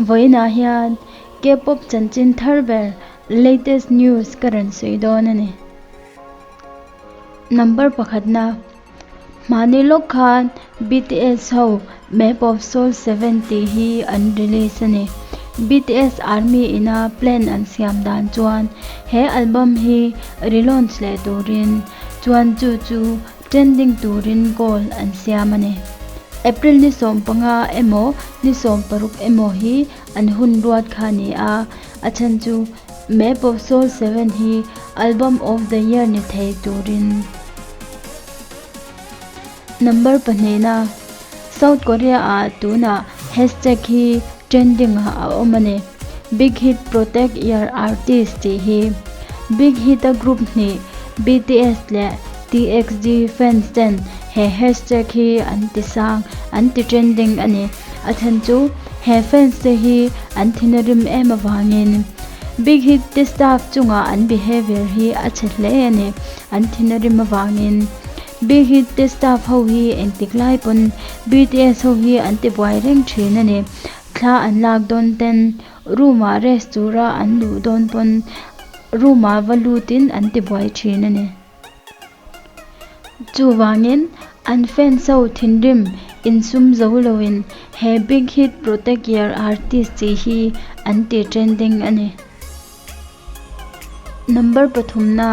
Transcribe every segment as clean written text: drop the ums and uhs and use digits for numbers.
Vawiinah hian K-pop chanchin thar ber latest news ka rawn sawi dawn a ni. Number pakhatna, Hmani lawk khan BTS ho Map of Soul 7 tih hi an release a ni. BTS Army ina plan an siam dan chuan he album hi relaunch leh turin chuan chu chu Trending turin goal an siam a ni. April ni 15 emaw ni 16 emaw hi an hun ruat kha a ni a, a chhan chu Map of Soul 7 hi Album of the Year ni thei turin. Number pahnihna, South Korea ah tunah hashtag hi trending ah a awm a ni, Big Hit Protect Your Artist tih hi. Big Hit a group hnih BTS leh TXG fans ten he hashtag hi an ti sang, an ti trending a ni. A chhan chu he fans te hi an thin a rim em avangin Big Hit te staff chunga an behavior hi a chhe hle a ni, an thin a rim avangin. Big Hit te staff ho hi engtik lai pawn BTS ho hi an ti buai reng thin a ni. Thla an lak dawn ten room ah rest tura an luh dawn pawn room ah va lutin an ti buai thin a ni. Chuvangin an fans ho thinrim insum zo loin he Big Hit Protect Your Artist tih hi an ti trending a ni. Number pathumna,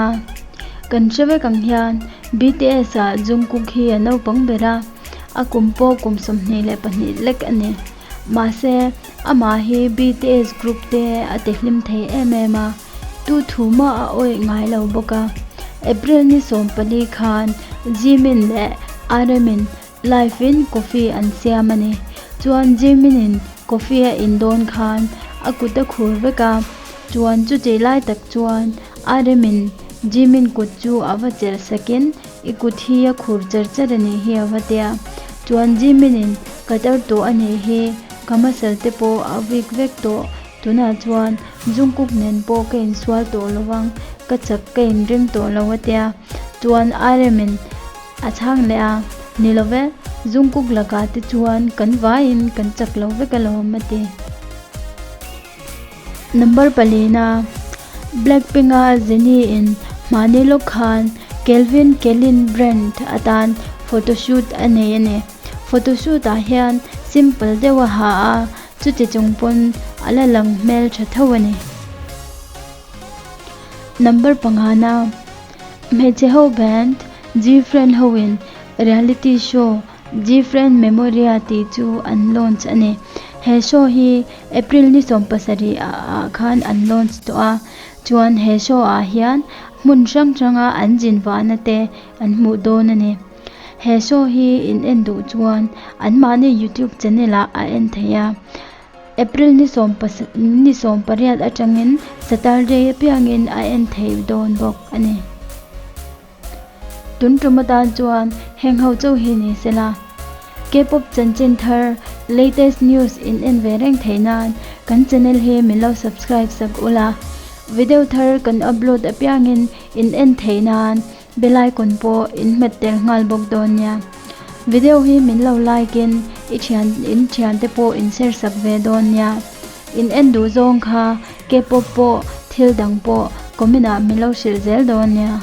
Kan hre vek ang hian BTS ah Jungkook hi a naupang ber a, a kum pawh kum 22 lek a ni. Mahse, amah hi BTS group te a ti hlim thei em em a, tu thu mah a awih ngai lo bawk a. April ni 14 khan Jimin leh RM in Live in coffee an siam a ni. Chuan Jimin in coffee a in dawn khan a kut a khur vek a, chuan chutih lai tak chuan RM in Jimin kut chu a va chelh sakin i kut hi a khur cher cher a nih hi a va tia. Chuan Jimin in ka tar tawh a nih hi, ka muscle te pawh a weak vek tawh, tunah chuan Jungkook nen pawh ka insual tawh lovang, ka chak ka inring tawh lo a tia. Chuan RM in A chhang leh a, Ni lo ve, Jungkook lakah te chuan kan vaiin kan chak lo vek alawm a ti. Number palina, Blackpink a Jennie in hmahni lawk khan Calvin Klein brand atan photoshoot a nei a ni. Photoshoot ah hian simple deuh a ha a, chuti chung pawn a la lang hmel tha tho a ni. Number pangana. Hmeichhe ho band G-Friend hoin reality show G-Friend Memoria tih chu an launch a ni. He show hi April ni 17 ah khan an launch tawh a, chuan he show ah hian hmun hrang hranga an zin vahna te an hmuh dawn a ni. He show hi in en duh chuan anmahni YouTube channel ah a en theih a. April ni ni 18 atangin Saturday apiangin a en thei dawn bawk a ni. Tun tum atan chuan heng ho chauh hi ni sela. K-pop chanchin thar latest news in en ve reng theih nan kan channel hi min lo subscribe sak ula. Video thar kan upload apiangin in en theih nan Bell icon pawh in hmet tel nghal bawk dawn nia. Video hi min lo like in i thian in thian te pawh in share sak ve dawn nia. In en duh zawng kha K-pop pawh thil dang pawh comment ah min lo hrilh zel dawn nia.